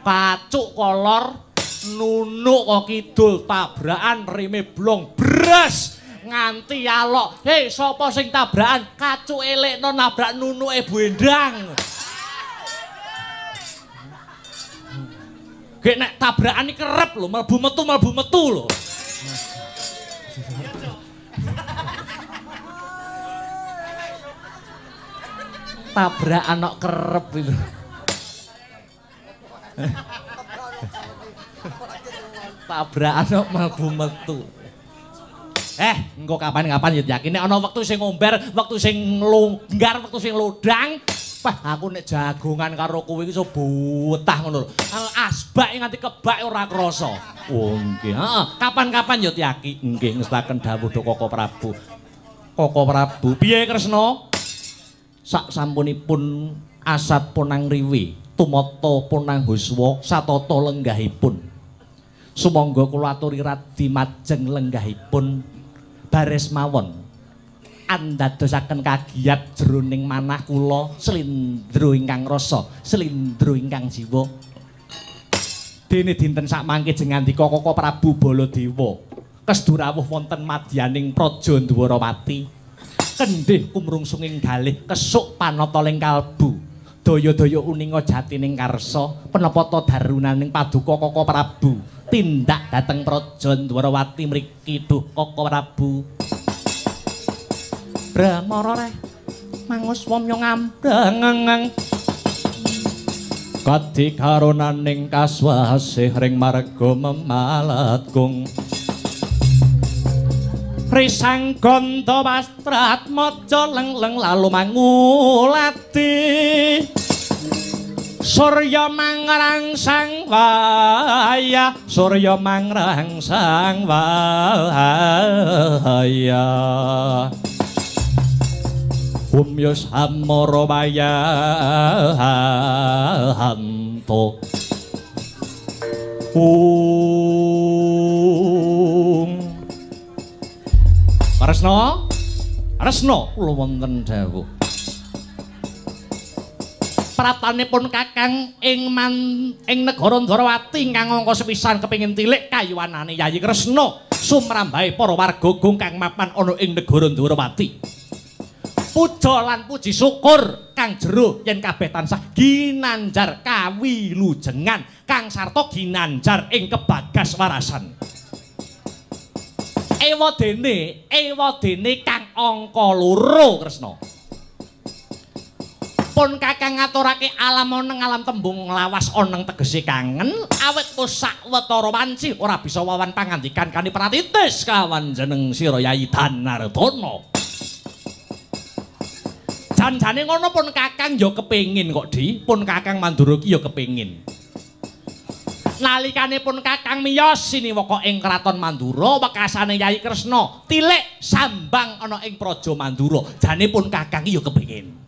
Kacuk kolor nunuk kok kidul tabrakan rime blong bres nganti alok. Hei, sapa sing tabrakan? Kacuk elekno nabrak nunuke Bu Endang. Gek nek tabrakan iki kerep lho, mlebu metu lho. Tabrakan kok kerep itu. Tabrakan kok mlebu metu. Engko kapan-kapan ya yakin nek ana wektu sing ngomber, wektu sing longgar, wektu sing lodang. Wah, aku nek jagongan karo kowe iki iso betah ngono lho. Asbak nganti kebak ora krasa. Oh nggih, heeh. Kapan-kapan ya Tyaki. Nggih ngestaken dawuh Koko Prabu. Koko Prabu, piye Kresna? Sak sampunipun asat ponang riwi, tumata ponang huswa satata lenggahipun. Sumangga kula aturi radi majeng lenggahipun baris mawon. Andadosaken kagiyat jroning manah kula slindro ingkang rasa, slindro ingkang jiwa. Dene dinten sakmangke jeng ngandika Koko Prabu Baladewa kesdu rawuh wonten madyaning Praja Dwarawati. Kendhih kumrungsunging galih kesuk panataling kalbu. Daya-daya uninga jatining karsa penepata darunaning paduka Koko Prabu tindak dhateng Praja Dwarawati mriki duh Koko Prabu. Bramara reh mangus wamya ngambrengeng kadi karonaning kaswasih ring marga memalat kung risang ganda wastratmaja leng-leng lalu mangulati surya mangrangsang waya surya mangrangsang waya Umyo samara wayanto ung Kresna Kresna kula wonten dawuh pratanipun Kakang ing ing negara Ndrawati ingkang angka sepisan kepengin tilik kayuwanane Yayi Kresna sumrambahe para warga kang mapan ana ing negara Ndrawati. Puja lan puji syukur kang jero yen kabeh tansah ginanjar kawilujengan kang sarta ginanjar ing kebagas warasan. Ewadene, ewadene kang angka loro Kresna. Pun Kakang ngaturake alam oneng alam tembung lawas oneng tegese kangen awit wis sawetara wanci ora bisa wawan pangandikan kani pratitis kawan jeneng sira Yayi Danardana. Janjane ngono pun Kakang ya kepengin kok Di, pun Kakang Mandura ki ya kepengin. Nalikane pun Kakang miyos siniwaka ing kraton Mandura wekasane Yayi Kresna tilik sambang ana ing Praja Mandura. Jane pun Kakang ki ya kepengin.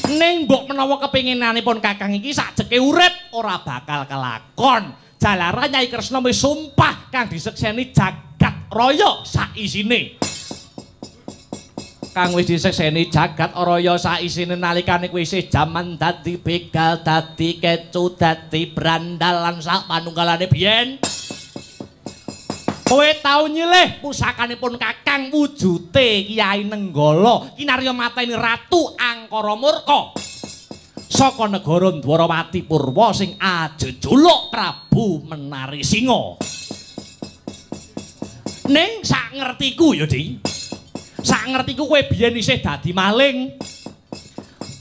Ning mbok menawa kepinginane pun Kakang iki sakjeke urip ora bakal kelakon. Jalaran Yayi Kresna wis sumpah kang disekseni jagat raya saisine. Kang wis disekseni jagat raya saisine nalikane kuwi isih jaman dadi begal, dadi kecu, dadi brandal lan sak panunggalane biyen. Kowe tau nyilih pusakanipun Kakang wujute Kyai Nenggala kinarya mateni Ratu Angkara Murka saka negara Dwarawati Purwa sing ajejuluk Prabu Menari Singa. Ning sak ngertiku ya Di, sak ngertiku kowe biyen isih dadi maling.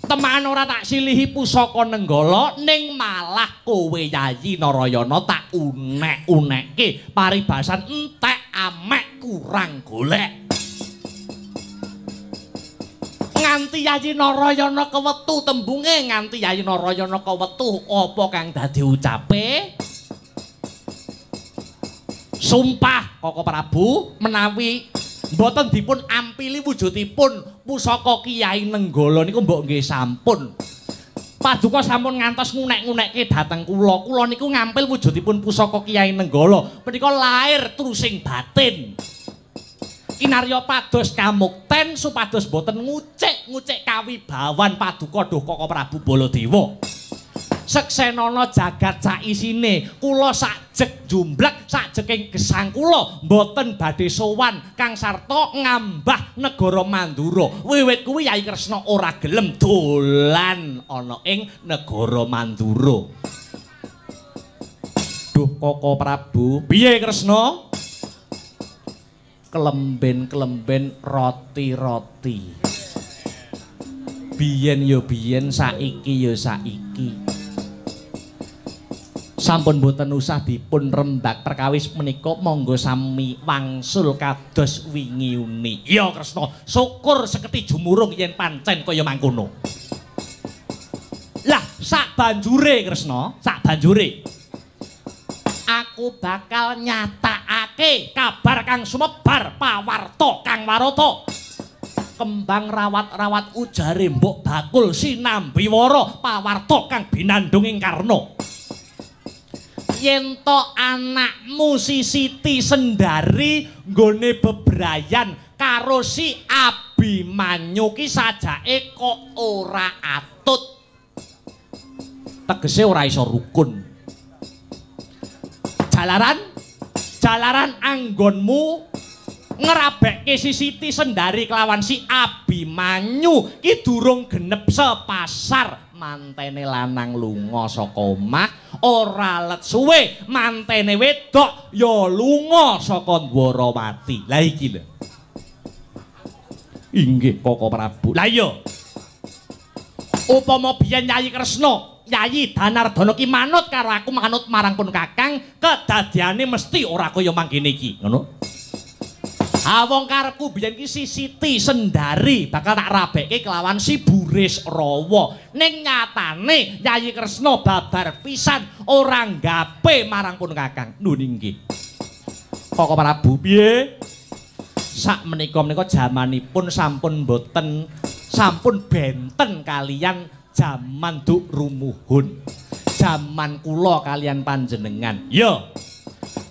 Teman ora tak silihi pusaka Nenggala ning malah kowe Yayi Narayana tak unek-unekke paribasan entek amek kurang golek. Nganti Yayi Narayana kewetu tembunge, nganti Yayi Narayana kewetu apa kang dadi ucape? Sumpah Koko Prabu menawi mboten dipun ampili wujudipun pusaka Kyai Nenggala niku mbok nggih sampun. Paduka sampun ngantos ngunek-ngunekke dhateng kula. Kula niku ngampil wujudipun pusaka Kyai Nenggala. Menika lair trusing batin. Kinarya pados kamukten supados mboten ngucik-ngucik kawibawan paduka duh Koko Prabu Baladewa. Seksenana jagat saisine, kula sakjek jumblek sakjeking gesang kula mboten badhe sowan Kang sarta ngambah negara Mandura. Wiwit kuwi Yayi Kresna ora gelem dolan ana ing negara Mandura. Duh Koko Prabu, piye Kresna? Kelemben-kelemben roti-roti. Biyen ya biyen, saiki ya saiki. Sampun boten usah dipun rembak perkawis menika, monggo sami wangsul kados wingi uni. Ya Kresna, syukur seketi jumurung yen pancen kaya mangkono. Lah sak banjure Kresna, sak banjure aku bakal nyatakake kabar kang sumebar pawarta kang warata. Kembang rawat-rawat ujare mbok bakul sinambi wara pawarta kang binandung ing karna. Yen to anakmu si Siti Sendari nggone bebrayan karo si Abimanyu ki sajake kok ora atut. Tegese ora iso rukun. Jalaran anggonmu ngrabekke si Siti Sendari kelawan si Abimanyu ki durung genep sepasar. Mantene lanang lunga saka omah ora let suwe, mantene wedok ya lunga saka Dwarawati. Lah iki lho. Inggih Koko Prabu. Lah iya. Upama biyen Yayi Kresna, Yayi Danardana ki manut karo aku, manut marang pun Kakang, kedadiane mesti ora kaya mangkene iki, ngono. Ha wong karepku biyen ki si Siti Sendari bakal tak rabekke kelawan si Buris Rawa. Ning nyatane Yayi Kresna babar pisan ora nggape marang pun Kakang. Lho inggih. Koko Prabu piye? Sak menika-menika jamanipun sampun boten sampun benten kalian jaman duk rumuhun. Jaman kula kalian panjenengan. Ya.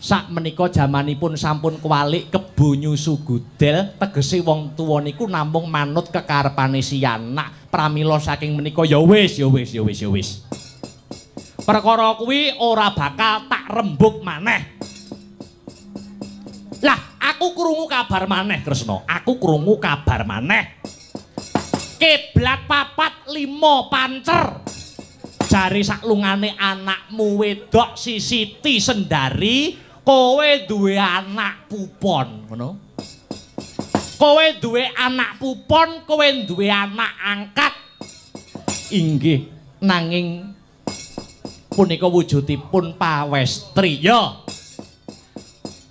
Sak menika jamanipun sampun kuwalik kebo nyusu gudel, tegese wong tuwa niku namung manut kekarepane si anak. Pramila saking menika ya wis ya wis ya wis ya wis. Perkara kuwi ora bakal tak rembug maneh. Lah, aku krungu kabar maneh Kresna. Aku krungu kabar maneh. Kiblat 4 5 pancer. Jare saklungane anakmu wedok si Siti Sendari, kowe duwe anak pupon, ngono. Kowe duwe anak pupon, kowe duwe anak angkat. Inggih, nanging punika wujudipun pawestri. Ya.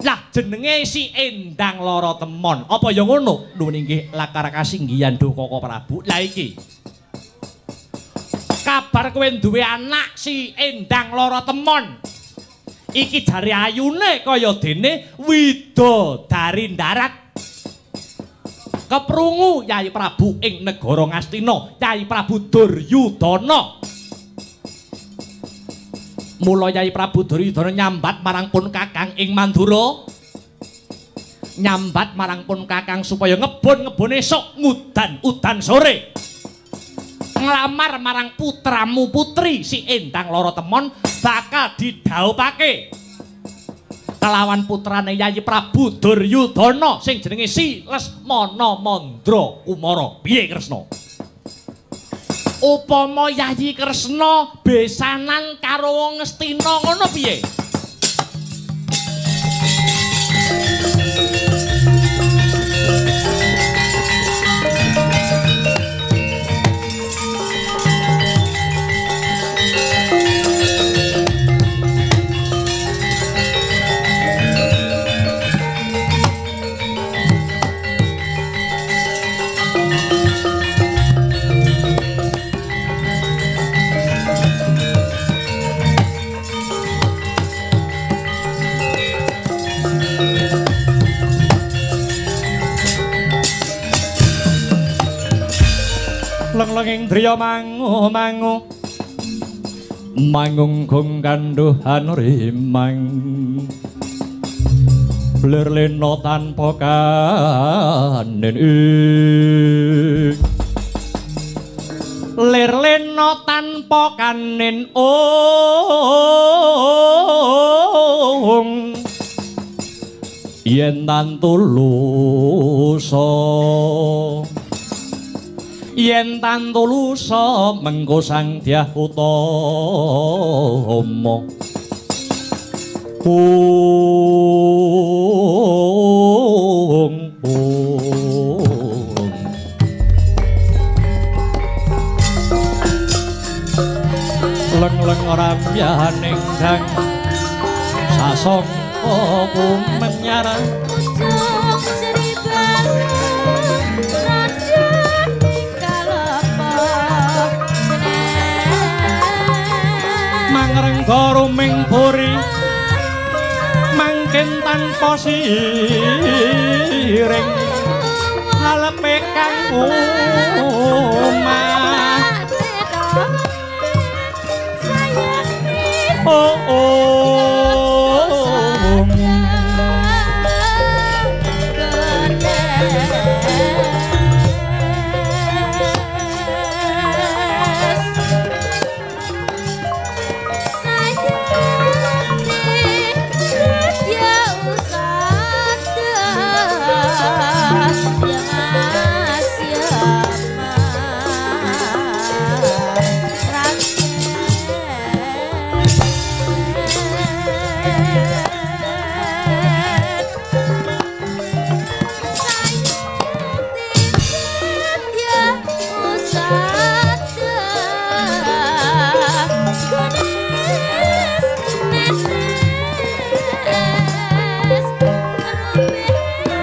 Lah jenenge si Endang Lara Temon. Apa ya ngono? Nuwun inggih lakar kasinggihan duh Koko Prabu. Lah iki. Kabar kowe duwe anak si Endang Lara Temon. Iki jare ayune kaya dene widodari ndarat. Keprungu Yayi Prabu ing negara Ngastina, Yayi Prabu Duryudana. Mula Yayi Prabu Duryudana nyambat marang pun Kakang ing Mandura. Nyambat marang pun Kakang supaya ngebon-ngebon esuk ngudan-udan sore. Nglamar marang putramu putri si Endang Lara Temon bakal didhaupake kelawan putrane Yayi Prabu Duryudana sing jenenge si Lesmana Mandra Kumara. Piye Kresna? Upama Yayi Kresna besanan karo wong Ngastina ngono piye? Leng-lenging driya mangu-mangu mangung gong kandhuhan rimang blir lena tanpa kanen ing Lir lena tanpa kanin ung yen tan tulusa yen tan tulusa mengko Sang Dyah Utama ung ung leng-leng ramyaning dang sasongko kumenyar mangrengga ruming puri mangken tanpa siring alepe kang omah oh oh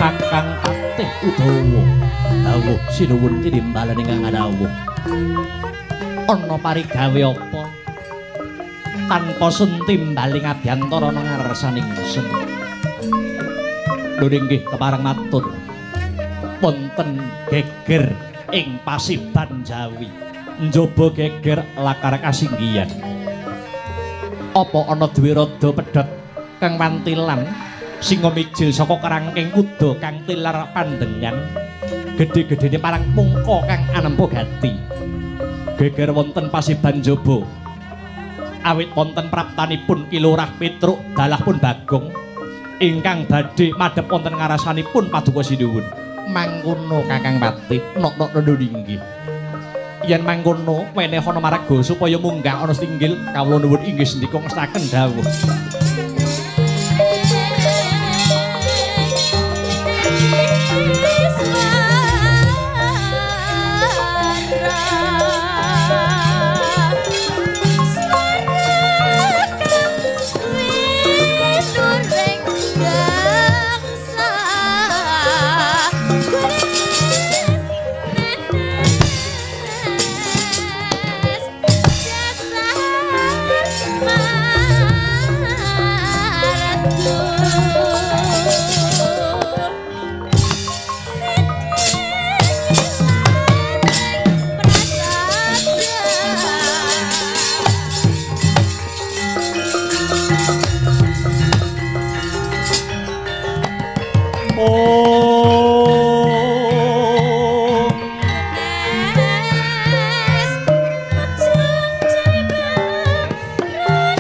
Kakang Patih Udawa dawuh sinuwun tinimbalan ingkang dawuh ana parigawe apa tanpa sun timbali ngabiyantara ana ngarsaning ingsun. Lho inggih kepareng matur wonten geger ing Pasiban Jawi njaba geger lakar kasinggihan apa ana dwirada pedhot kang wantilan singa mijil saka kerangkeng kuda kang tilar pandengan gedhe-gedhene parang pungka kang anempa gati geger wonten Pasiban Jaba awit wonten praptanipun Ki Lurah Petruk dalah pun Bagong ingkang badhe madhep wonten ngarasanipun paduka sinuwun. Mangkono Kakang Patih nok-nok inggih yen mangkono wenehana marga supaya munggah ana singgil kawula nuwun inggih sendika ngestaken dawuh.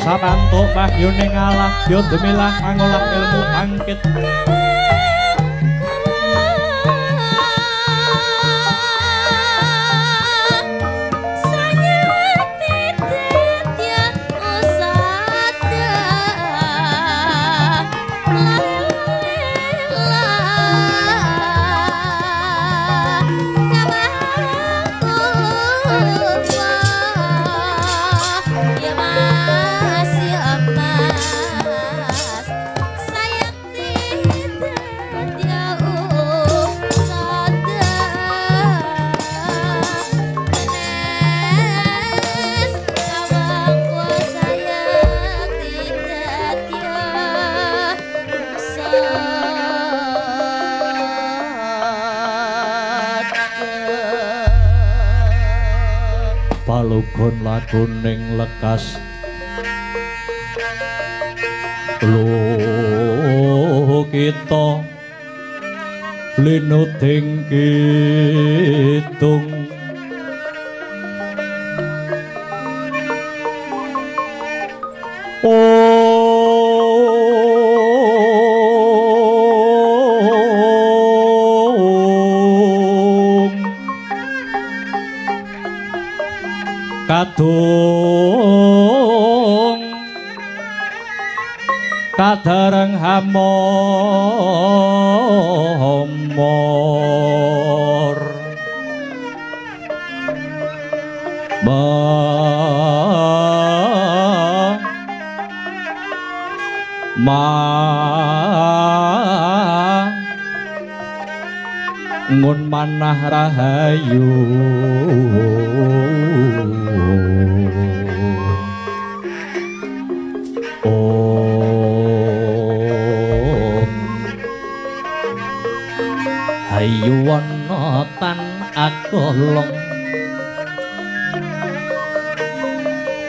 Sapantuk wahyune ngalah ya demilah mangolah ilmu bangkit. Palugon lakuning lekas lho kita linuding kidung Om kadung kadareng hamor ma ngun manah rahayu. Om hayu wana tan agolong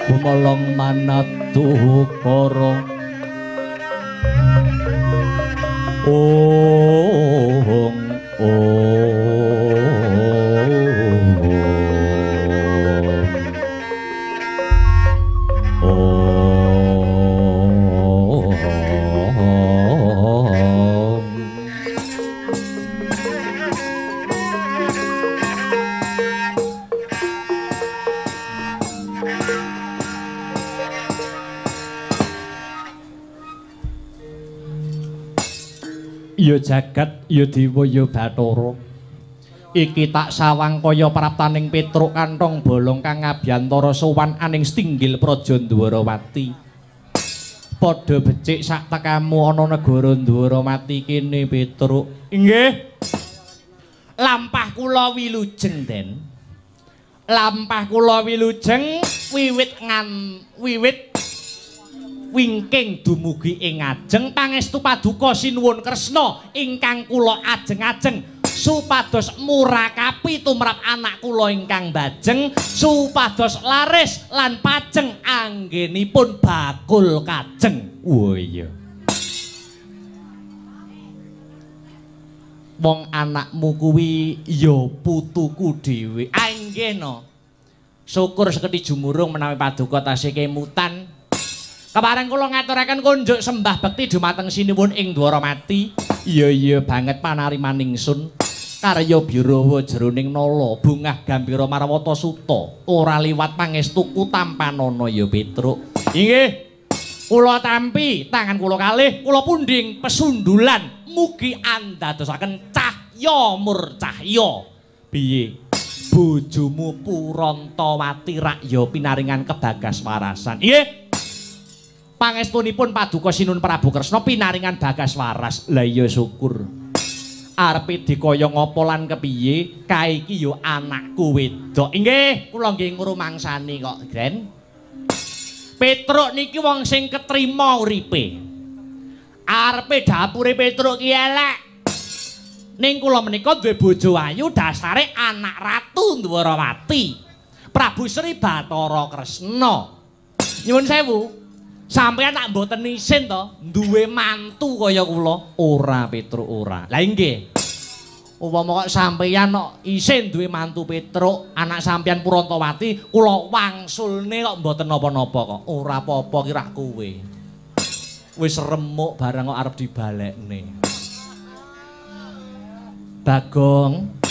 gumolong manatukara. Om Om Om. Ya jagat, ya dewa, ya bathara. Iki tak sawang kaya praptaning Petruk kantong bolong kang ngabiyantara sowan aning setinggil praja Ndwarawati. Padha becik sak tekamu ana negara Ndwarawati kene Petruk. Inggih. Lampah kula wilujeng, Den. Lampah kula wilujeng wiwit wiwit wingking dumugi ing ngajeng pangestu paduka sinuwun Kresna ingkang kula ajeng-ajeng supados murakapi tumrap anak kula ingkang bajeng supados laris lan pajeng anggenipun bakul kajeng. Oh iya. Wong anakmu kuwi ya putuku dhewe. Ah nggih no. Syukur sekedhi jumurung menawi paduka tasih kemutan. Kepareng kula ngaturaken kunjuk sembah bekti dumateng sinuwun ing Dwaramati. Iya iya banget panariman ingsun. Karya birawa jroning nala bungah gambira marwata suta ora liwat pangestuku tampanana ya Petruk. Inggih. Kula tampi tangan kula kalih kula pundhing pesundulan mugi andadosaken cahya murcahya. Piye? Bojomu Purantawati rak ya pinaringan kebagas warasan. Inggih. Pangestunipun paduka Sinuwun Prabu Kresna pinaringan bagas waras. Lah iya syukur. Arepe dikaya ngapa lan kepiye? Kae iki ya anakku wedok. Inggih, kula nggih ngrumangsani kok, Gren. Petruk niki wong sing ketrima uripe. Arepe dapure Petruk ki elek. Ning kula menika duwe bojo ayu dasare anak ratu Ndwarawati. Prabu Sri Bathara Kresna. Nyuwun sewu. Sampeyan tak mboten isin to duwe mantu kaya kula? Ora Petruk ora. Lah inggih. Upama kok sampeyan kok isin duwe mantu Petruk, anak sampeyan Purantawati, kula wangsulne kok mboten napa-napa kok. Ora apa-apa ki rak kowe. Wis remuk barang kok arep dibalekne. Bagong,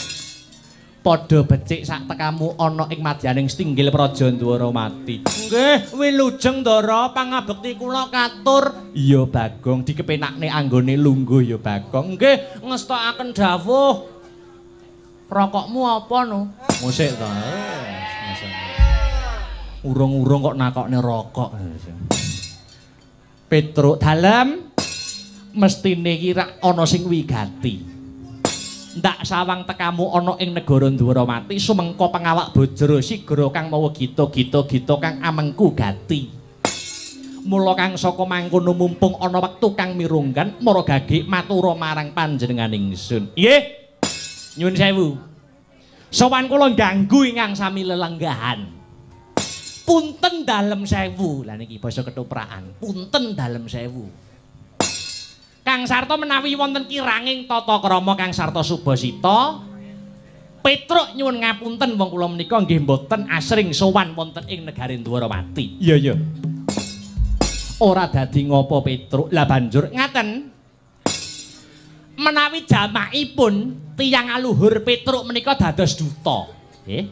padha becik sak tekamu ana ing madyaning setinggil praja Ndwarawati. Nggih, wilujeng Ndara, pangabekti kula katur. Iya Bagong, dikepenakne anggone lungguh ya Bagong. Nggih, ngestokaken dawuh. Rokokmu apa no? Musik to. Urung-urung kok nakokne rokok. Petruk dalem mestine iki rak ana sing wigati. Ndak sawang tekamu ana ing negara Ndwarawati sumengko pengawak bojro sigra kang mawa gita-gita gita kang amengku gati. Mula kang saka mangkono mumpung ana wektu kang mirunggan mara gagik matura marang panjenengan ingsun. Nggih. Nyuwun sewu. Sowan kula ganggu ingkang sami lelenggahan. Punten dalem sewu. Lah niki basa ketoprakan. Punten dalem sewu. Kang Sarto menawi wonten kiranging tata krama Kang Sarto Subasita, Petruk nyuwun ngapunten wong kula menika nggih mboten asring sowan wonten ing negari Ndwarawati. Iya iya. Ora dadi ngopo Petruk. Lah banjur ngaten. Menawi jamakipun tiyang aluhur Petruk menika dados duta. Nggih.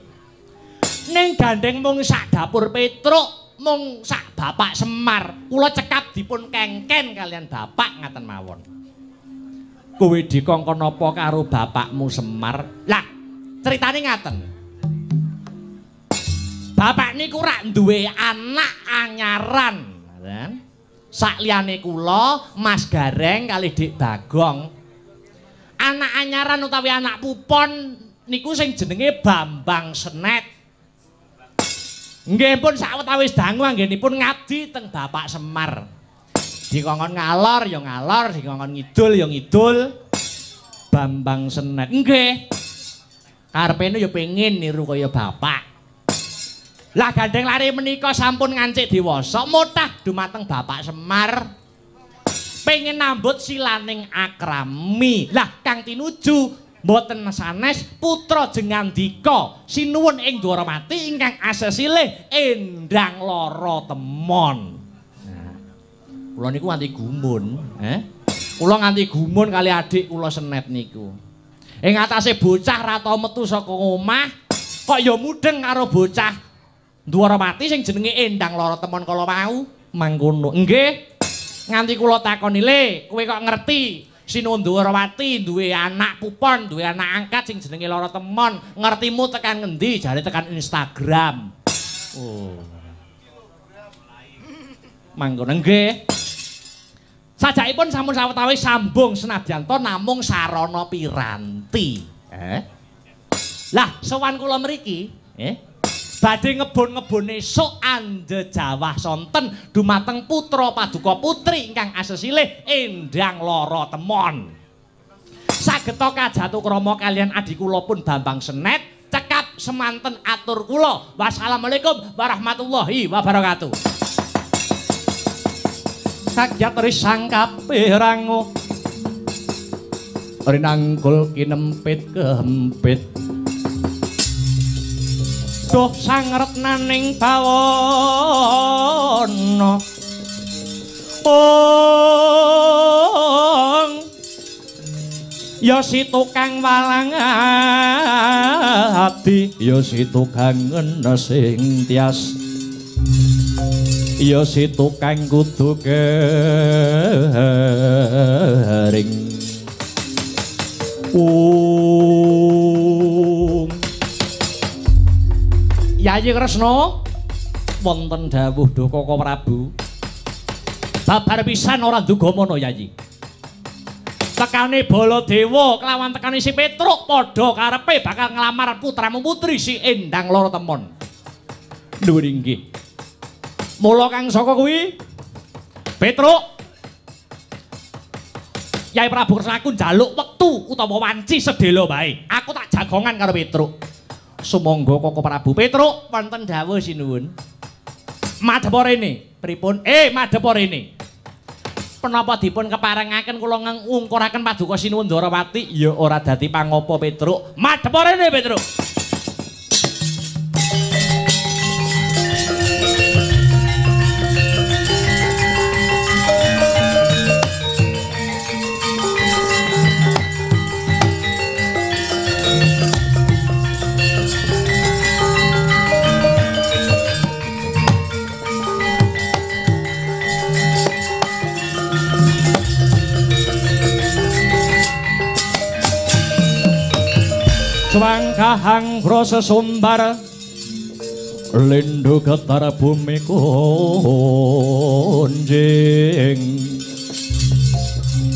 Ning gandeng mung sak dapur Petruk, mung sak Bapak Semar, kula cekap dipun kengken kalian bapak ngaten mawon. Kowe dikongkon apa karo bapakmu Semar? Lah, ceritane ngaten. Bapak niku rak duwe anak anyaran, ngaten. Sakliyane kula, Mas Gareng kalih Dik Bagong. Anak anyaran utawi anak pupon niku sing jenenge Bambang Senet. Nggih pun sawetawis dangu anggenipun ngabdi teng Bapak Semar. Dikongkon ngalor ya ngalor, dikongkon ngidul ya ngidul. Bambang Senet. Nggih. Karepene ya pengin niru kaya bapak. Lah gandeng lare menika sampun ngancik dewasa motah dumateng Bapak Semar. Pengen nambut silaning akrami. Lah kang tinuju mboten sanes putra Jengandika sinuwun ing Dwaramati ingkang asesilih Endang Lara Temon. Nah, kula niku nganti gumun, Kula nganti gumun kali adik kula Senet niku. Ing atase bocah ra tau metu saka omah, kok ya mudeng karo bocah Dwaramati sing jenenge Endang Lara Temon kala wau mangkono. Nggih. Nganti kula takoni, "Le, kowe kok ngerti Sinuwun Dwarawati duwe anak pupon, duwe anak angkat sing jenenge Lara Temon. Ngertimu tekan ngendi?" Jare tekan Instagram. Oh. Mangkono nggih. Sajakipun sampun sawetawis sambung senadyan to namung sarana piranti. Lah, sowan kula mriki, badhe ngebon-ngebone sok andhejawah sonten dumateng putra paduka putri ingkang asesilih Endang Lara Temon. Sageta kajatu krama kalian adi kula pun Bambang Senet, cekap semanten atur kula. Wassalamualaikum warahmatullahi wabarakatuh. Kagyat risang kabeh ranguh rinangkul kinempit kehempit. Duh sang retnaning bawana ong ya si tukang walang abdi, ya si tukang ngenes ing tias, ya si tukang kudu kering. Yayi Kresna wonten dawuh Kaka Prabu. Babar pisan ora nduga mono Yayi. Tekane Baladewa kelawan tekane si Petruk padha karepe bakal nglamar putramu putri si Endang Lara Temon. Nuwun inggih. Mula kang saka kuwi Petruk Yai Prabu Kresna aku njaluk wektu utawa wanci sedhela wae. Aku tak jagongan karo Petruk. Sumangga Kaka Prabu. Petruk wonten dawuh sinuwun. Madhep rene. Pripun? Madhep rene. Penapa dipun keparengaken kula ngungkuraken paduka sinuwun Dwarawati? Ya ora dadi pangopo Petruk. Madhep rene Petruk. Swangkahang rasa sumbar lindu getar bumi kunjing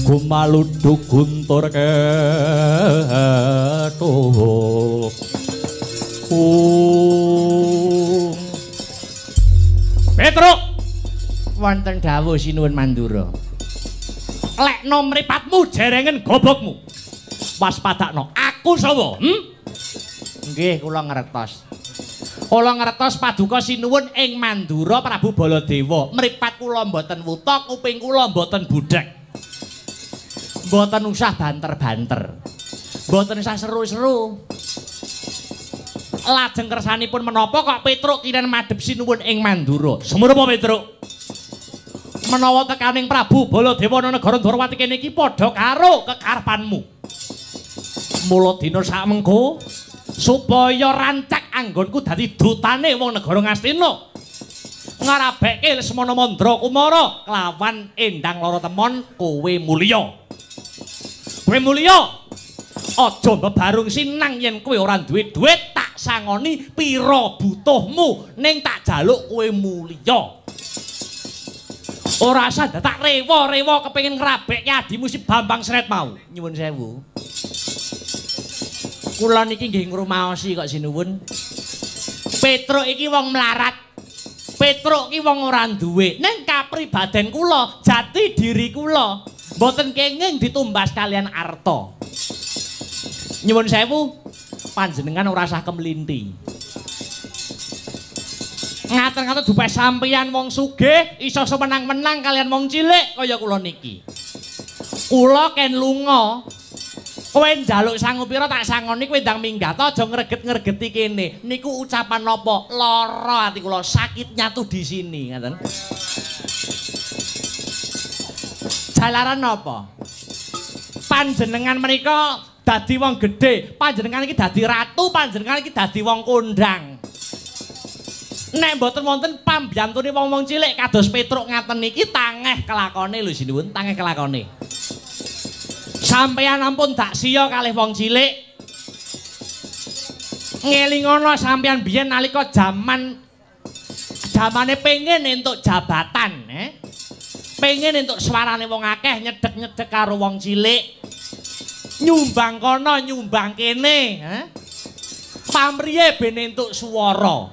gumaluduk guntur ketuh. Petruk wonten dawuh sinuwun Mandura. Lekno mripatmu jerengen gobokmu. Waspadakno aku sapa? Nggih kula ngertos. Kula ngertos paduka sinuwun ing Mandura Prabu Baladewa. Mripat kula mboten wuta, kuping kula mboten budhek. Mboten usah banter-banter. Mboten usah seru-seru. Lajeng kersanipun menapa kok Petruk kiren madhep sinuwun ing Mandura? Sumur apa Petruk? Menawa tekaning Prabu Baladewa ana negara Dwarawati kene iki padha karo kekarepanmu. Mula dina sakmengko supaya rancak anggonku dadi dutane wong negara Ngastina. Ngarabekke Lesmana Mandra Kumara kelawan Endang Lara Temon kowe mulya. Kowe mulya. Aja bebarung sinang yen kowe ora duwe dhuwit tak sangoni pira butuhmu ning tak jaluk kowe mulya. Ora usah tak rewa-rewa kepengin ngrabekke adimu si Bambang Sret mau. Nyuwun sewu. Kula niki nggih ngrumaosi kok sinuwun. Petruk iki wong melarat. Petruk iki wong ora duwe. Ning kapribaden kula, jati diri kula mboten kenging ditumbas kalian arta. Nyuwun sewu, panjenengan ora usah kemlinti. Ngaten-ngaten dupeh sampeyan wong sugih iso semenang-menang kalian wong cilik kaya kula niki. Kula ken lunga. Kowe njaluk sangu pira tak sangoni kowe ndang minggat aja ngreget-ngregeti kene. Niku ucapan napa? Lara ati kula, sakitnya tuh di sini, ngaten. Jalaran napa? Panjenengan menika dadi wong gedhe, panjenengan iki dadi ratu, panjenengan iki dadi wong kondang. Nek mboten wonten pambiyantune wong-wong cilik kados Petruk ngaten niki tangeh kelakone lho sinuwun, tangeh kelakone. Sampeyan ampun dak siya kalih wong cilik. Ngelingono sampeyan biyen nalika jamane pengen entuk jabatan, Pengen entuk suarane wong akeh nyedek-nyedek karo wong cilik. Nyumbang kono, nyumbang kene, Pamriye ben entuk swara,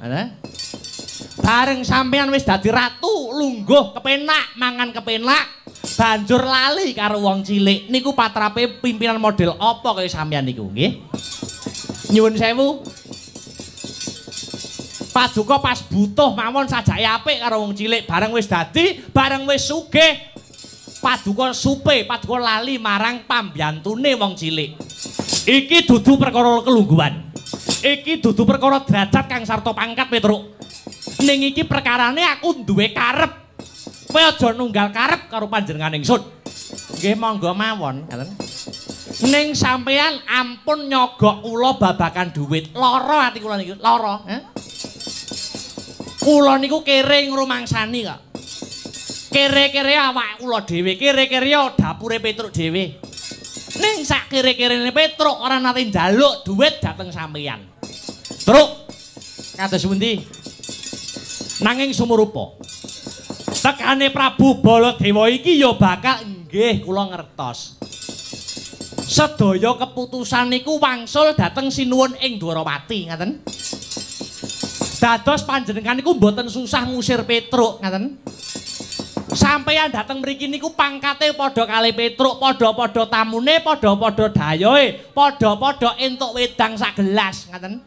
Bareng sampeyan wis dadi ratu, lungguh kepenak, mangan kepenak, banjur lali karo wong cilik. Niku patrape pimpinan model apa kaya sampeyan niku, nggih? Nyuwun sewu. Paduka pas butuh mawon sajake apik karo wong cilik, bareng wis dadi, bareng wis sugih, paduka supe, paduka lali marang pambiyantune wong cilik. Iki dudu perkara kelungguhan. Iki dudu perkara derajat kang sarta pangkat, Petruk. Ning iki perkarane aku duwe karep. Kowe aja nunggal karep karo panjenengan ingsun. Nggih monggo mawon, ngaten. Ning sampeyan ampun nyogok kula babakan dhuwit. Lara ati kula niki, lara, Kula niku kere ngrumangsani kok. Kere-kere awak kula dhewe, kere-kere dapure Petruk dhewe. Ning sak kere-kerene Petruk ora nate njaluk dhuwit dhateng sampeyan. Truk, kados pundi? Nanging sumurupa tekane Prabu Baladewa iki ya bakal nggih kula ngertos. Sedaya keputusan niku wangsul dhateng sinuwun ing Dwarawati, ngaten. Dados panjenengan niku mboten susah ngusir Petruk, ngaten. Sampeyan dateng mriki niku pangkate padha kalih Petruk, padha-padha tamune, padha-padha dayohe, padha-padha entuk wedang sak gelas, ngaten.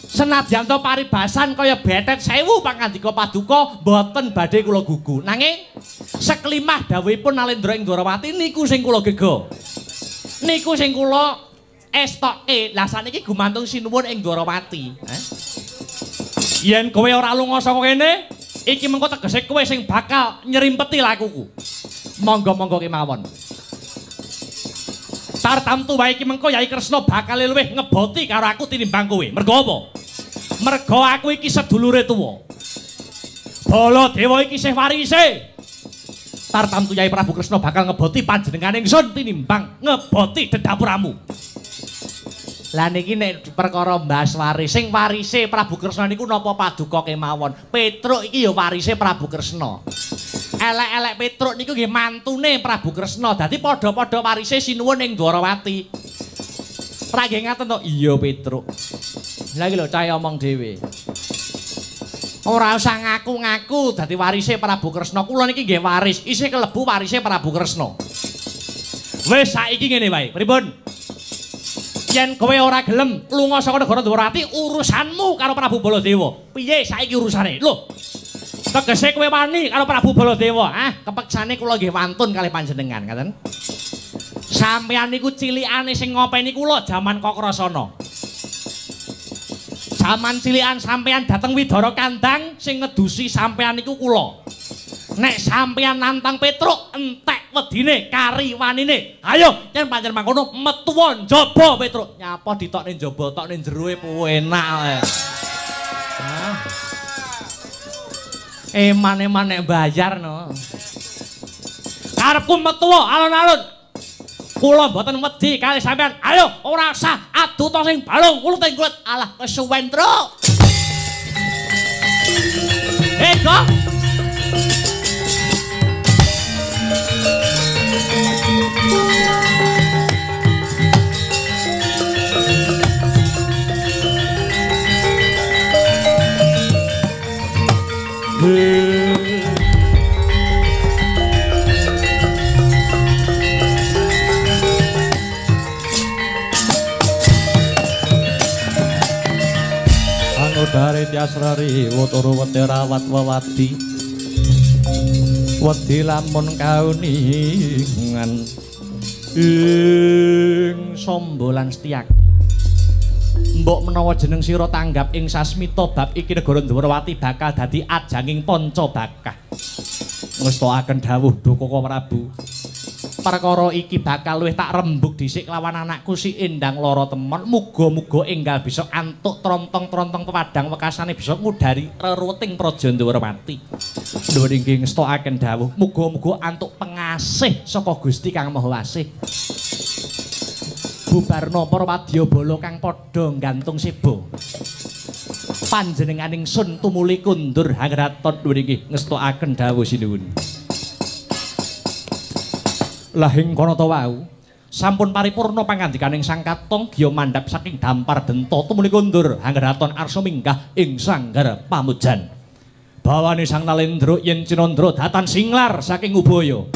Senadyan to paribasan kaya betet sewu pangandika paduka mboten badhe kula gugu. Nanging seklimah dawuhipun Nalendra ing Dwarawati niku sing kula gega. Niku sing kula estoke. Lah saniki gumantung sinuwun ing Dwarawati. Yen kowe ora lunga saka kene, iki mengko tegese kowe sing bakal nyerimpeti lakuku. Monggo-monggo kemawon. Tartamtu wae iki mengko Yai Kresna bakal luwih ngeboti karo aku tinimbang kowe. Mergo apa? Mergo aku iki sedulure tuwa. Baladewa iki isih warise. Tartamtu Yai Prabu Kresna bakal ngeboti panjenengane ingsun tinimbang ngeboti dedapuramu. Lah niki nek perkara mbahas waris, sing warise Prabu Kresna niku napa paduka kemawon. Petruk iki ya warise Prabu Kresna. Elek-elek Petruk niku nggih mantune Prabu Kresna. Dadi padha-padha warise sinuwun ing Dwarawati. Ra nggih ngaten to? Iya Petruk. Lah iki lho cah omong dhewe. Ora usah ngaku-ngaku dadi warise Prabu Kresna. Kula niki nggih waris, isih kelebu warise Prabu Kresna. Wis saiki ngene wae. Pripun? Yen kowe ora gelem lunga saka negara Dwarawati, urusanmu karo Prabu Baladewa. Piye saiki urusane? Lho. Tegese kowe wani karo Prabu Baladewa. Ah, kepeksane kula nggih wantun kalih panjenengan, ngaten. Sampeyan niku cilikane sing ngopeni kula jaman Kakrasana. Jaman cilikan sampeyan dateng Widara Kandang sing ngedusi sampeyan niku kula. Nek sampeyan nantang Petruk entek wedine kari wanine. Ayo yen pancen mangkono metuwa njaba Petruk. Nyapa ditokne njaba tokne jeroe enak. Hah. Eman-eman nek bayar no. Karepku metuwa alun-alun. Kula mboten wedi kali sampean. Ayo ora usah adu to sing balung kulute kulit. Alah kesuwen, Truk. Ego. Anudare tiasrari wuturu wete rawat wewadi wedi lamun kauningan ing Samba lan Setyaki. Mbok menawa jeneng sira tanggap ing sasmita bab iki negara Dwarawati bakal dadi ajanging panca bakah. Ngestokaken dawuh Dukaka Prabu. Perkara iki bakal luwih tak rembug dhisik lawan anakku si Endang Lara Temon. Muga-muga enggal bisa antuk trontong-trontong pepadang wekasane bisa ngudari reruweting praja Dwarawati. Nuwun inggih ngestokaken dawuh. Muga-muga antuk pengasih saka Gusti Kang Maha Asih. Bubarna para wadyabala kang padha nggantung seba. Panjenenganing sun tumuli kundur hangraton nuwun inggih ngestokaken dawuh sinuwun. Lah ing kono ta wau sampun paripurna pangandikaning Sang Katong giya mandhap saking dampar denta tumuli kundur hangraton arsa minggah ing sanggar pamujan. Bawane Sang Nalendra yen Cinandra datan singlar saking Ubaya.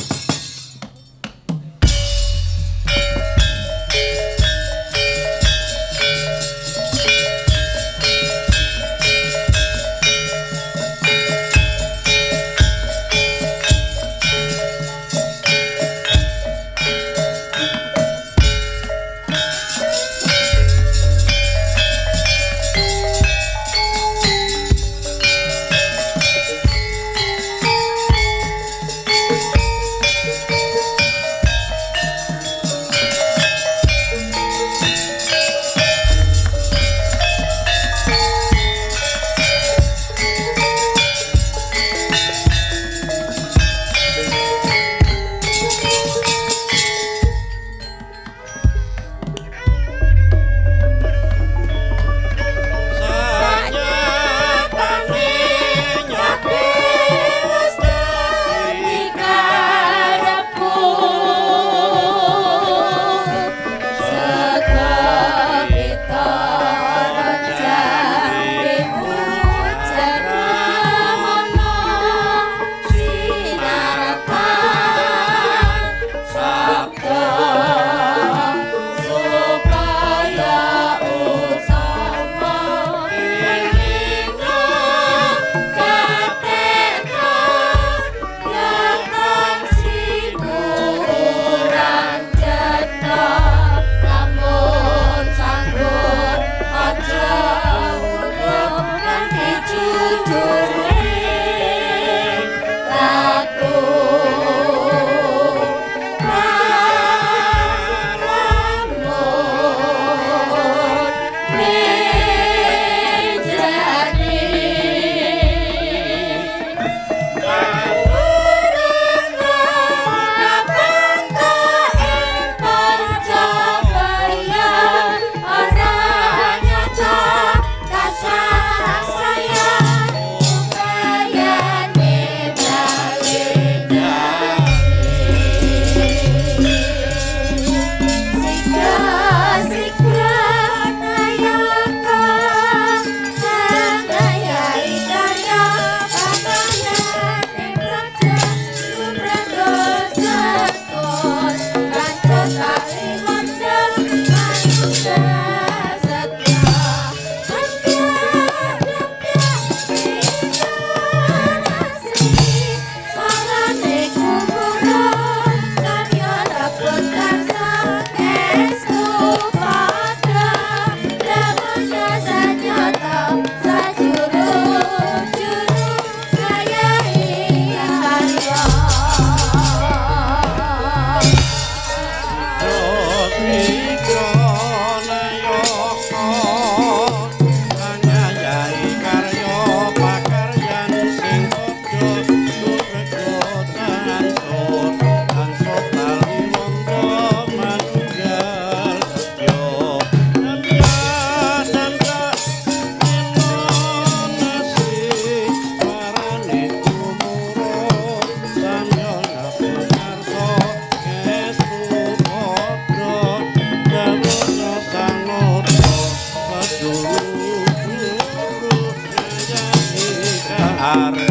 Lampu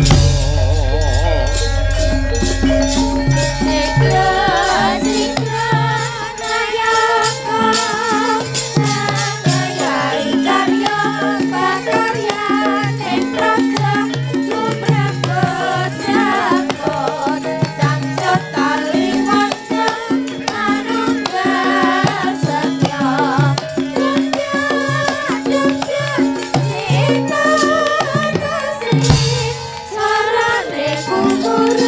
murup.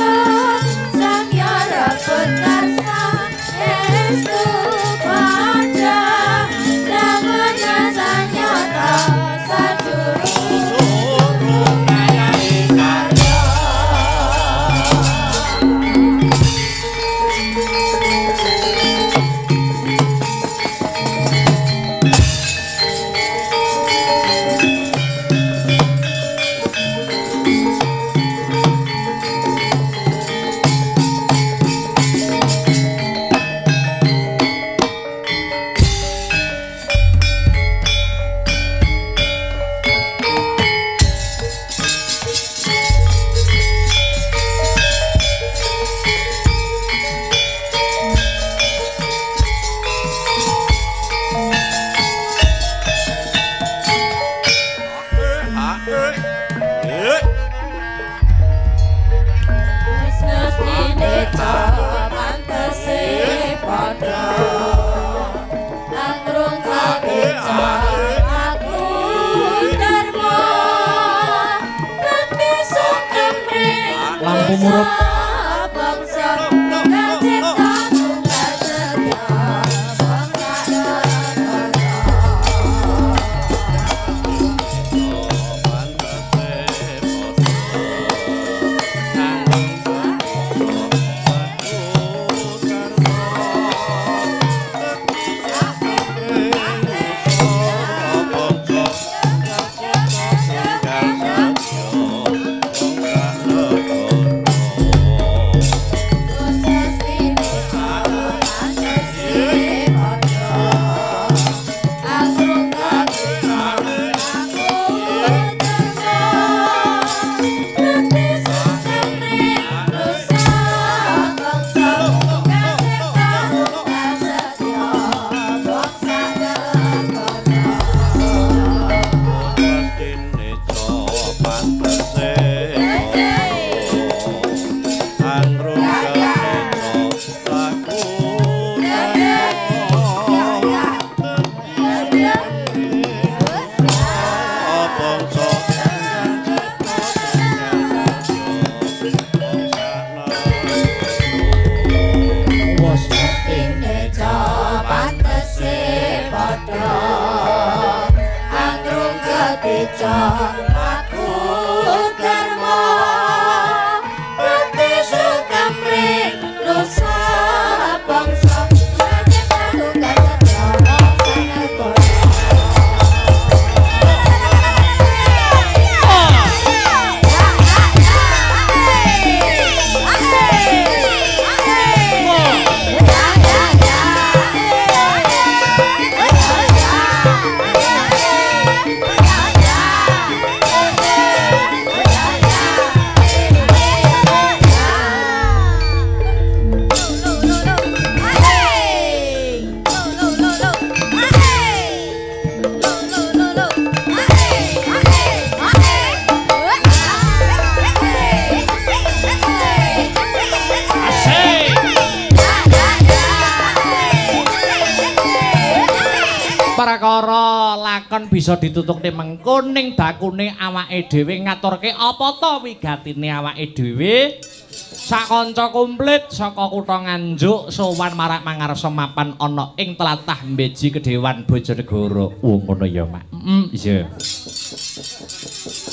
Perkara lakon bisa ditutukne mengko ning bakune awake dhewe ngaturke apa ta wigatine awake dhewe sakanca komplit saka kutha Nganjuk sowan marak mangarsa mapan ana ing tlatah Mbeji Kedewan Bojonegoro. Oh ngono ya, Mak. Iya.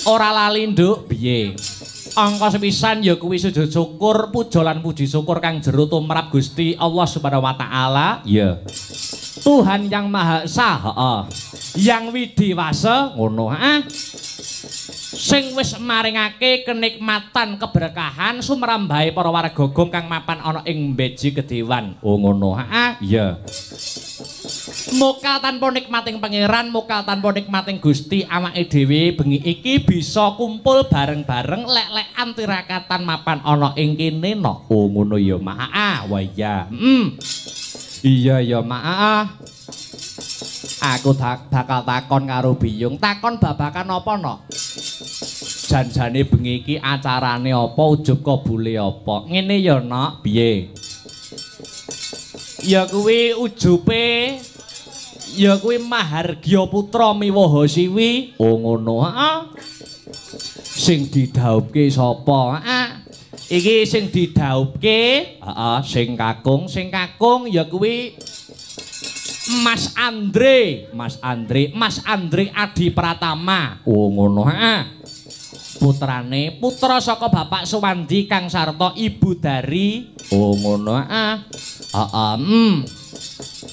Ora lali nduk piye? Angka sepisan ya kuwi sujud syukur puja lan puji syukur kang jero tumrap Gusti Allah Subhanahu wa taala. Iya. Tuhan yang Maha Esa, heeh. Yang Widiwasa ngono, heeh. Sing wis maringake kenikmatan keberkahan sumrambahe para warga gong kang mapan ana ing Mbeji Kedewan. Oh ngono, heeh. Iya. Mokal tanpa nikmating pangeran, mokal tanpa nikmating Gusti, awake dhewe bengi iki bisa kumpul bareng-bareng lek-lekan tirakatan mapan ana ing kene no. Oh ngono ya, Mak. Ah, wah iya. Iya ya, Mak. Aku bakal takon karo Biyung, takon babakan apa no? Janjane bengi iki acarane apa, ujub kabule apa? Ngene ya, Nok, piye? Ya kuwi ujube ya kuwi Mahargya Putra Miwaha Siwi. Oh ngono, heeh. Sing didhaupke sapa? Heeh. Iki sing didhaupke, heeh, sing kakung ya kuwi Mas Andre, Mas Andre, Mas Andre Adi Pratama. Oh ngono, heeh. Putrane, putra saka Bapak Suwandi kang sarta Ibu Dari. Oh ngono, heeh. Heeh.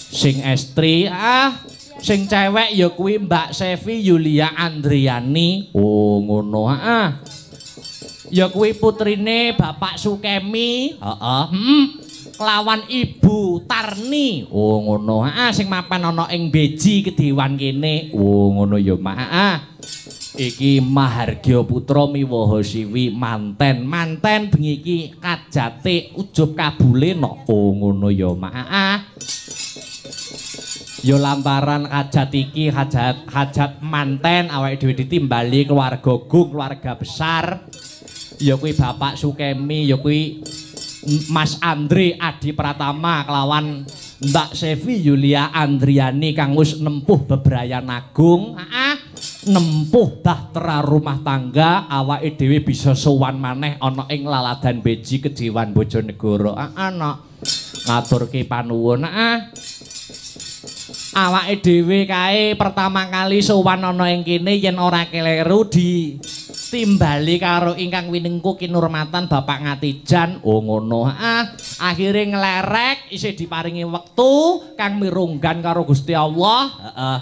Sing estri, ah, sing cewek ya kuwi Mbak Sevi Yulia Andriani. Oh ngono, heeh. Ya kuwi putrine Bapak Sukemi, heeh. Kelawan Ibu Tarni. Oh ngono, heeh, sing mapan ana ing Beji Kedewan kene. Oh ngono ya, Mak. Heeh. Iki Mahargya Putra Miwaha Siwi manten, manten bengi iki kajate ujub kabule no. Oh ngono ya, Mak. Heeh. Ya lantaran hajat iki hajat manten awake dhewe ditimbali keluarga gung, keluarga besar. Ya kuwi Bapak Sukemi, ya kuwi Mas Andre Adi Pratama kelawan Mbak Sevi Yulia Andriani kang wis nempuh bebrayan agung, heeh, nempuh bahtera rumah tangga, awake dhewe bisa sowan maneh ana ing laladan Beji Kejiwan Bojonegoro. Heeh, nok ngaturke panuwun, heeh. Awake dhewe kae pertama kali sowan ana ing kene yen ora keleru ditimbali karo ingkang winengku kinurmatan Bapak Ngatijan. Oh ngono, heeh. Akhire nglerek isih diparingi wektu kang mirunggan karo Gusti Allah, heeh.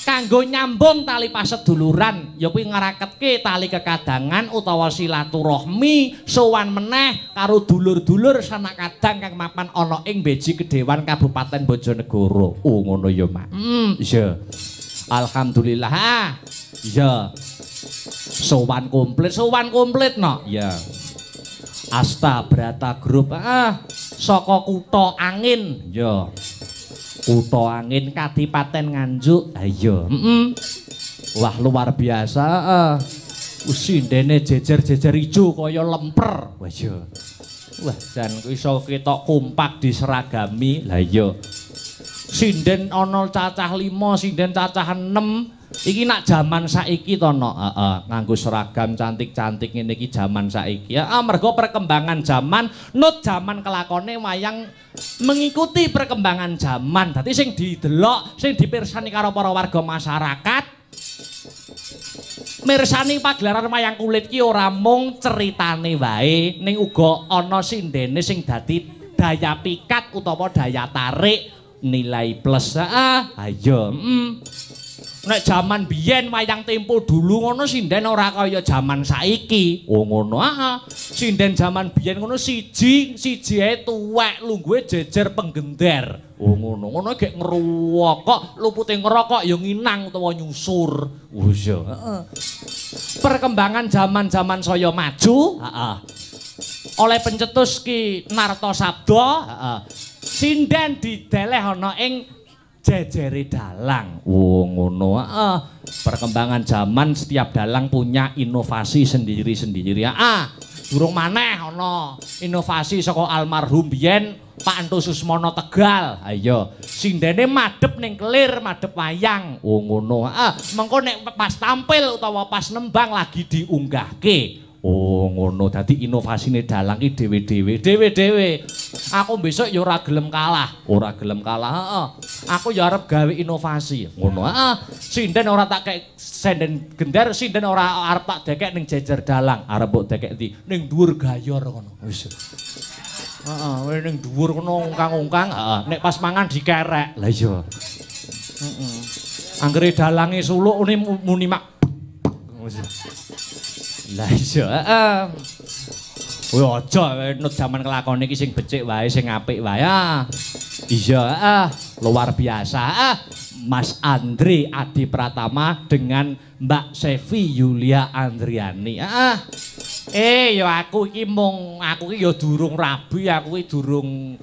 Kanggo nyambung tali paseduluran, ya kuwi ngraketke tali kekadangan utawa silaturahmi sowan meneh karo dulur-dulur sanak kadang kang mapan ana ing Beji Kedewan Kabupaten Bojonegoro. Oh ngono ya, Mak. Iya. Alhamdulillah. Ah. Iya. Sowan komplit no. Iya. Asta Brata Group, ah, saka Kutha Angin. Iya. Kutha Angin Kadipaten Nganjuk. Ha iya. Wah luar biasa, heeh. Sindene jejer-jejer ijo kaya lemper. Wah iya. Wah jan iso ketok kompak diseragami. Lah iya. Sinden ana cacah 5, sinden cacah 6. Iki nak jaman saiki to, Nok. Heeh, nganggo seragam cantik-cantik ngene iki jaman saiki. Heeh, mergo perkembangan jaman, nut jaman kelakone wayang mengikuti perkembangan jaman. Dadi sing didelok, sing dipirsani karo para warga masyarakat, mirsani pagelaran wayang kulit ki ora mung ceritane wae, ning uga ana sindene sing dadi daya pikat utawa daya tarik nilai plus. Heeh, ayo. Nek jaman biyen wayang tempo dulu ngono sinden ora kaya jaman saiki. Oh ngono, heeh. Sinden jaman biyen ngono siji ae tuwek lungguhe jejer penggender. Oh ngono, ngono gek ngrokok, lupute ngrokok ya nginang utawa nyusur. Oh iya, heeh. Perkembangan jaman-jaman saya maju, heeh. Oleh pencetus Ki Nartosabdo, heeh. Sinden dideleh ana ing jejere dalang. Oh ngono, heeh. Perkembangan zaman setiap dalang punya inovasi sendiri-sendiri. Heeh. Durung maneh ana inovasi saka almarhum biyen Pak Entu Susmono Tegal. Ha iya, sindene madhep ning kelir, madhep wayang. Oh ngono, heeh. Mengko nek pas tampil utawa pas nembang lagi diunggahke. Oh ngono, dadi inovasine dalang ki dhewe-dhewe, dhewe-dhewe. Aku besok ya ora gelem kalah, ora gelem kalah, heeh. Aku ya arep gawe inovasi. Ngono, heeh. Sinden ora tak kek senden gender, sinden ora arep tak dekek ning jejer dalang, arep mbok dekek ndi? Ning dhuwur gayor ngono. Wis. Heeh, ning dhuwur kono ungkang-ungkang, heeh. Nek pas mangan dikerek. Lah iya. Heeh. Anggere dalange suluk muni mak. Lah iya, heeh. Kowe aja nut jaman kelakone iki sing becik wae, sing apik wae. Ah. Iya, heeh. Luar biasa. Mas Andre Adi Pratama dengan Mbak Sevi Yulia Andriani. Ya aku iki mung aku iki ya durung rabi, aku iki durung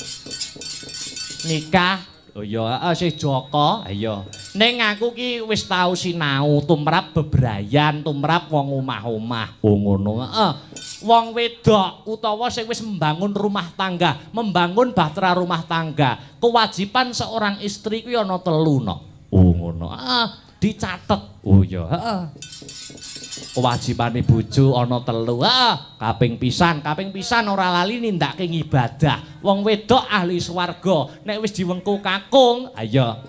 nikah. Oh iya, sih Joko. Iya. Ning aku ki wis tau sinau tumrap bebrayan, tumrap wong omah-omah. Oh ngono. Heeh. Wong wedok utawa sing wis membangun rumah tangga, membangun bahtera rumah tangga, kewajiban seorang istri kuwi ana telu no. Oh ngono. Heeh, dicatet. Oh iya, heeh. Kewajibane bojo ana telu. Heeh, kaping pisan ora lali nindakake ngibadah. Wong wedok ahli swarga, nek wis diwengku kakung, ayo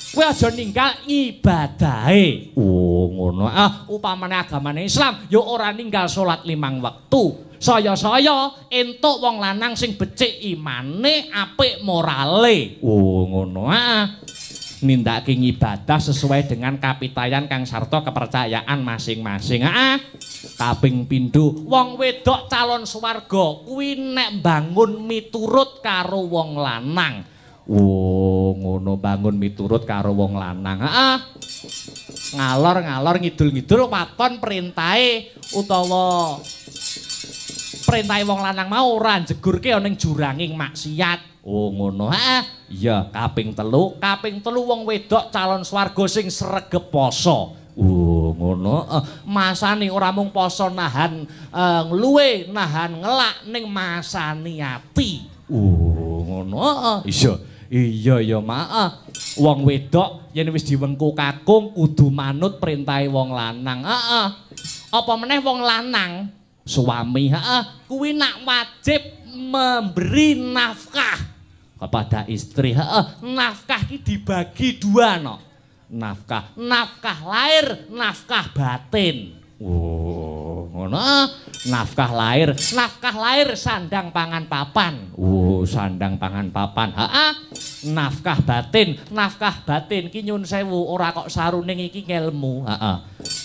kowe aja ninggal ibadahe. Oh ngono. Upamane agamane Islam ya ora ninggal salat 5 wektu. Saya-saya entuk wong lanang sing becik imane, apik morale. Oh ngono. Nindakake ngibadah sesuai dengan kapitayan kang sarta kepercayaan masing-masing. Kaping pindho, wong wedok calon swarga kuwi nek bangun miturut karo wong lanang. Oh, ngono, bangun miturut karo wong lanang. Ngalor-ngalor ngidul-ngidul waton perintahe utawa perintahe wong lanang mau ora njegurke ana ning juranging maksiat. Oh ngono. Iya, kaping telu wong wedok calon swarga sing sregep poso. Oh ngono. Masane ora mung poso nahan ngluwe, nahan ngelak, ning masani ati. Oh ngono. Iya. Iya ya, Mak. Wong wedok yen wis diwengku kakung kudu manut perintahe wong lanang. Heeh. Apa meneh wong lanang suami, heeh, kuwi nak wajib memberi nafkah kepada istri. Heeh, nafkah ki dibagi dua no. Nafkah, nafkah lahir, nafkah batin. Oh, ngono. Nafkah lahir sandang pangan papan. Oh, sandang pangan papan. Heeh. Nafkah batin ki nyun sewu ora kok saruning iki ngelmu. Heeh.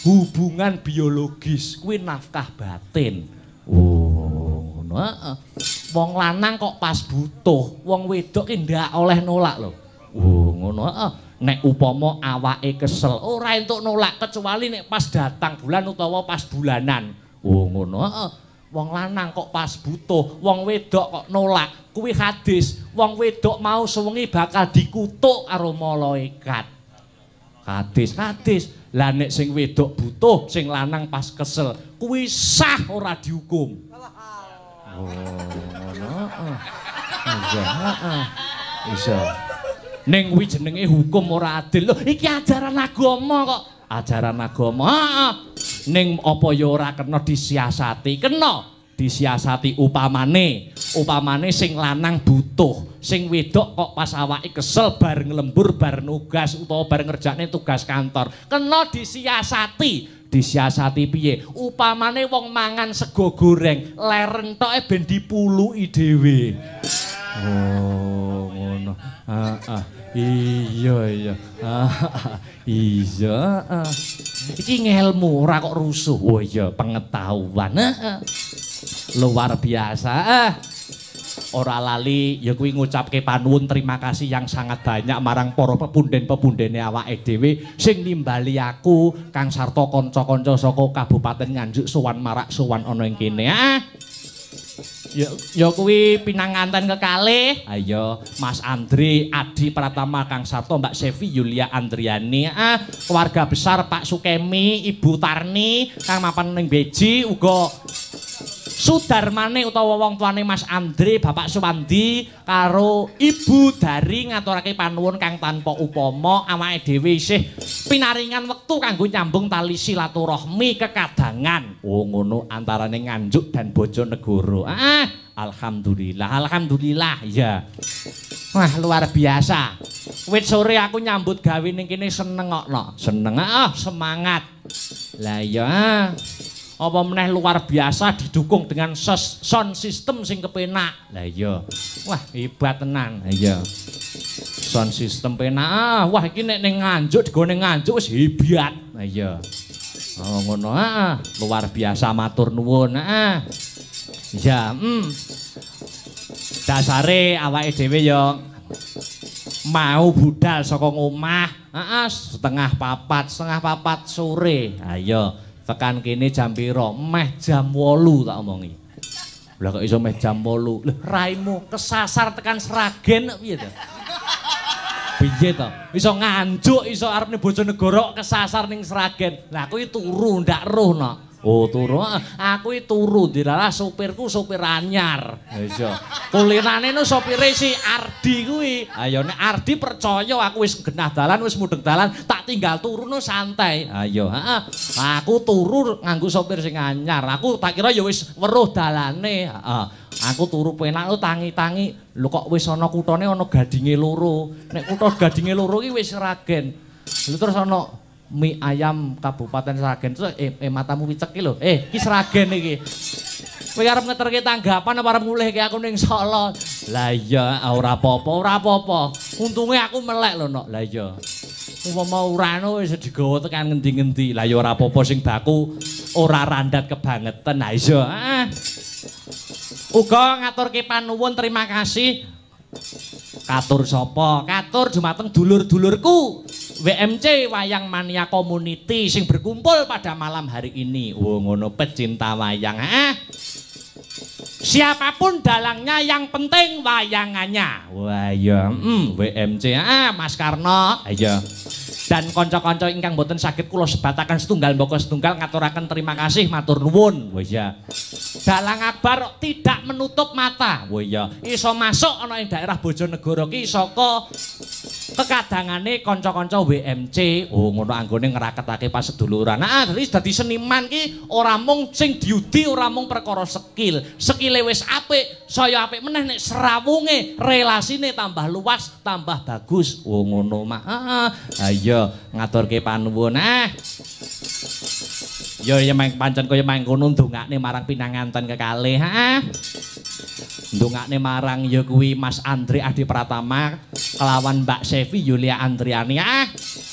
Hubungan biologis kuwi nafkah batin. Oh, ngono. Heeh. Wong lanang kok pas butuh, wong wedok ki ndak oleh nolak lho. Oh, ngono. Heeh. Nek upama awake kesel ora entuk nolak kecuali nek pas datang bulan utawa pas bulanan. Oh ngono. Heeh. Wong lanang kok pas butuh, wong wedok kok nolak. Kuwi hadis, wong wedok mau sewengi bakal dikutuk karo malaikat. Hadis. Lah nek sing wedok butuh, sing lanang pas kesel, kuwi sah ora dihukum. Oh ngono. Heeh. Iya, heeh. Iya. Ning kuwi jenenge hukum ora adil. Lho, iki ajaran agama kok. Ajaran agama. Heeh. Ning apa ya ora kena disiasati? Kena disiasati upamane. Upamane sing lanang butuh, sing wedok kok pas awake kesel bar nglembur, bar nugas utawa bar ngerjakne tugas kantor. Kena disiasati. Disiasati piye? Upamane wong mangan sego goreng, leren toke ben dipuluki dhewe. Oh, ngono. Heeh. Iya, iya. Iya. Iki ngelmu ora kok rusuh. Oh iya, pengetahuan. Heeh. Luar biasa. Ora lali ya kuwi ngucapke panuwun terima kasih yang sangat banyak marang para pepunden-pepundene awake dhewe sing nimbali aku kang sarta kanca-kanca saka Kabupaten Nganjuk sowan marak sowan ana ing kene. Ya kuwi pinanganten kekalih. Ayo Mas Andre Adi Pratama kang sarta Mbak Sevi Yulia Andriani, keluarga besar Pak Sukemi, Ibu Tarni kang mapan ning Beji, uga Sudarmane utawa wong tuane Mas Andre, Bapak Suwandi karo Ibu Dari ngaturake panuwun kang tanpa upama. Awake dhewe isih pinaringan wektu kanggo nyambung tali silaturahmi kekadangan. Oh ngono antarane Nganjuk dan Bojonegoro. Alhamdulillah, alhamdulillah ya. Wah luar biasa. Wit sore aku nyambut gawe ning kene seneng kok no. Seneng semangat. Lah iya. Apa meneh luar biasa didukung dengan sound system sing kepenak. Lah iya. Wah, hebat tenan. Iya. Sound system penak. Wah, iki nek ning Nganjuk digone Nganjuk wis hebat. Lah iya. Oh ngono. Luar biasa matur nuwun. Heeh. Ya, Dasare awake dhewe ya Mau budal saka ngomah, heeh, 3:30 sore. Ayo, tekan kene jam pira? Meh jam 8 tak omongi. Lah kok iso meh jam 8? Lho, raimu kesasar tekan Sragen kok piye to? Piye to? Iso Nganjuk, iso arep ning Bojonegoro kesasar ning Sragen. Lah aku iki turu ndak roh no. Oh, turu. Aku iki turu dilalah sopirku sopir anyar. Ha iya. Kulinane no sopire si Ardi kuwi. Ayo nek Ardi percaya aku wis genah dalan, wis mudheng dalan, tak tinggal turu no santai. Ayo, heeh. Aku turu nganggo sopir sing anyar. Aku tak kira ya wis weruh dalane. Heeh. Aku turu penak lu tangi-tangi. Lho kok wis ana kutone ana gadinge loro. Nek kutha gadinge loro iki wis Sragen. Lho terus ana mie ayam Kabupaten Sragen. Terus matamu picek iki lho. Iki Sragen iki. Kowe arep ngeterke tanggapan apa arep mulihke aku ning Solo? Lah iya, ora apa-apa, ora apa-apa. Untunge aku melek lho, Nok. Lah iya. Umpama ora ono wis digawa tekan ngendi-ngendi. Lah ya ora apa-apa sing baku ora randat kebangetan. Lah iya. Ah. Uga ngaturke panuwun terima kasih. Katur sapa? Katur dumateng dulur-dulurku WMC Wayang Mania Community sing berkumpul pada malam hari ini. Oh ngono pecinta wayang. Ah. Siapapun dalangnya yang penting wayangannya. Wah iya, WMC ah Mas Karno. Iya. Dan kanca-kanca ingkang boten saged kula sebataken setunggal mbaka setunggal ngaturaken terima kasih matur nuwun. Wah iya. Dalang Akbar tidak menutup mata. Wah iya, iso masuk ana ing daerah Bojonegoro ki saka kekadangane kanca-kanca WMC. Oh ngono anggone ngraketake paseduluran. Nah, dadi seniman ki ora mung sing diudi ora mung perkara skill. Skile wis apik, saya apik meneh nek serawunge relasine tambah luas, tambah bagus. Oh ngono mah. Heeh. Ha iya, ngaturke panuwun. Ah. Ya ya meng pancen kaya mangkono ndongakne marang pinanganten kekalih. Heeh. Ndongakne marang ya kuwi Mas Andre Adi Pratama kelawan Mbak Sevi Yulia Andriani. Ah.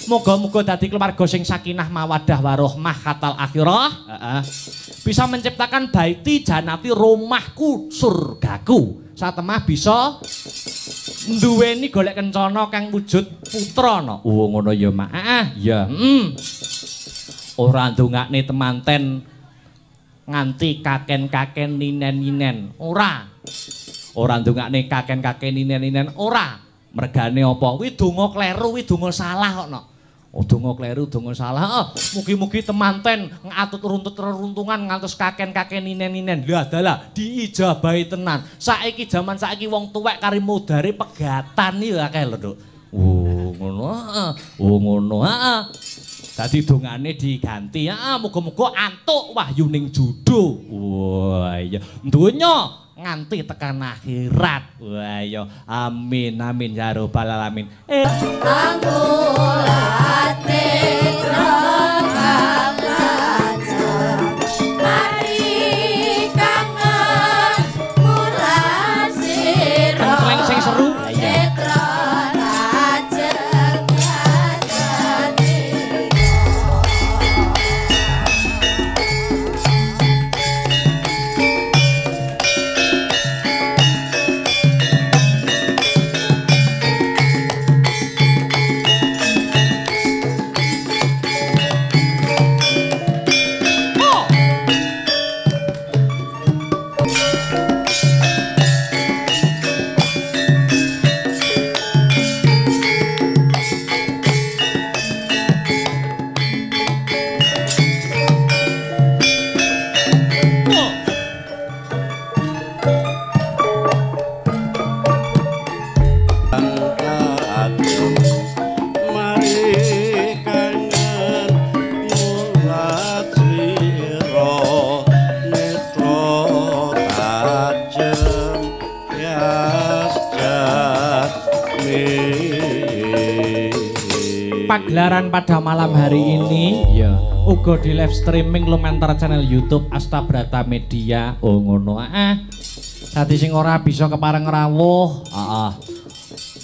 Muga-muga dadi keluarga sing sakinah mawaddah warohmah hatal akhirah. Heeh. Bisa menciptakan baiti janati rumahku surgaku. Satemah bisa nduweni golek kencana kang wujud putra no. Oh ngono ya Mak. Ah, ya. Ora ndongakne temanten nganti kaken-kaken ninen-ninen. Ora. Ora ndongakne kaken-kaken ninen-ninen. Ora. Mergane apa? Kuwi donga kleru, kuwi donga salah kok no. Oh donga kleru, donga salah. Oh, mugi-mugi temanten ngatut runtut reruntungan ngantos kaken-kaken ninen-ninen. Lha dalah diijabahi tenan. Saiki jaman saiki wong tuwek kari modare pegatan iki akeh lho, Nduk. Oh, ngono. Heeh. Oh, ngono. Heeh. Dadi dongane diganti. Heeh, muga-muga antuk wahyuning judo. Wah, iya. Donya nganti tekan akhirat. Wah, iya. Amin amin ya rabbal alamin. Kenceleng sing seru. Iya. Pagelaran pada malam hari ini ya uga di live streaming lumantar channel YouTube Astabrata Media. Oh ngono ah. Dadi sing ora bisa kepareng rawuh, heeh.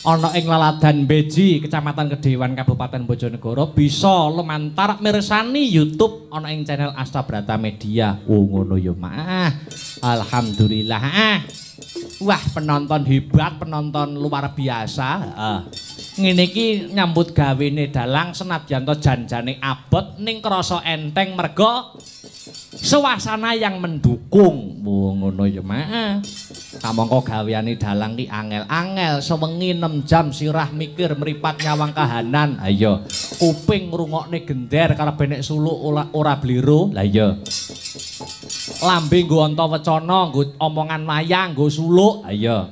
Ana ing Laladan Beji, Kecamatan Kedewan, Kabupaten Bojonegoro bisa lumantar mirsani YouTube ana ing channel Astabrata Media. Oh ngono ya mah. Alhamdulillah. Ah. Wah, penonton hebat, penonton luar biasa. Heeh. Ngene iki nyambut gawene dalang senadyan to janjane abot ning krasa enteng merga suasana yang mendukung. Oh ngono ya mak. Kamangka gaweane dalang ki angel-angel, sewengi 6 jam sirah mikir mripat nyawang kahanan. Ha iya, kuping ngrungokne gender karepe nek suluk ora bliru. Lah iya. Lambe nggo antawecana, nggo omongan wayang, nggo suluk. Ha iya.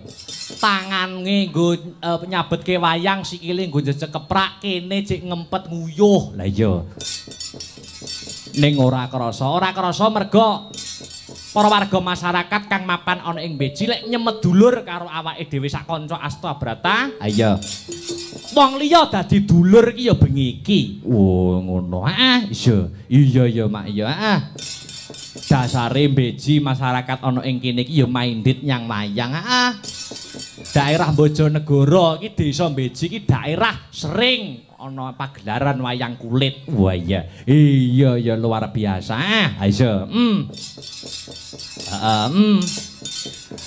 Tangane nggo nyabetke wayang, sikile nggo jejeg keprak, kene jek ngempet nguyuh. Lah iya. Ning ora krasa merga para warga masyarakat kang mapan ana ing Beji lek nyemet dulur karo awake dhewe sak kanca Astabrata. Ha iya. Wong liya dadi dulur iki ya bengi iki. Oh ngono. Heeh, iya. Iya ya mak iya, heeh. Dasare Beji masyarakat ana ing kene iki ya minded nyang wayang. Heeh. Daerah Bojonegoro iki desa Beji iki daerah sering ana pagelaran wayang kulit. Wah iya. Iya ya luar biasa. Ha iya. Heeh.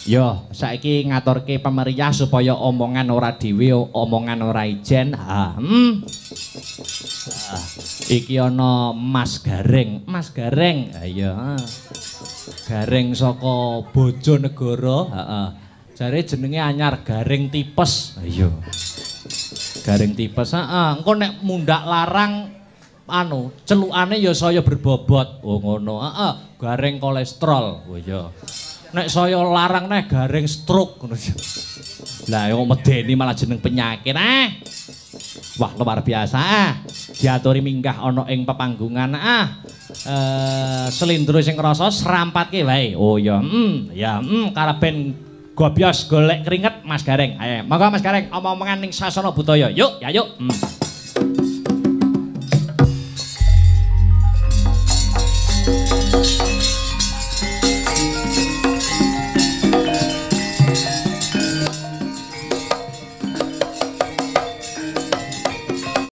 Yo saiki ngaturke pemeriah supaya omongan ora dhewe, omongan ora ijen. Ha. Iki ana Mas Gareng. Mas Gareng. Ha iya. Gareng saka Bojonegoro. Heeh. Jare jenenge anyar Gareng Tipes. Ha iya. Gareng tipes, heeh. Engko nek mundhak larang anu, celukane ya saya berbobot. Oh ngono, heeh. Gareng kolesterol. Oh iya. Nek saya larang neh gareng stroke ngono. Lah kok medeni malah jeneng penyakit ah. Wah luar biasa ah. Diaturi minggah ana ing pepanggungan ah. Selindro sing ngrasa serampatke wae. Oh iya, ya, karaben gobyos golek keringet Mas Gareng. Ayo, monggo Mas Gareng omong-omongan ning sasana budaya. Yuk, ya yuk.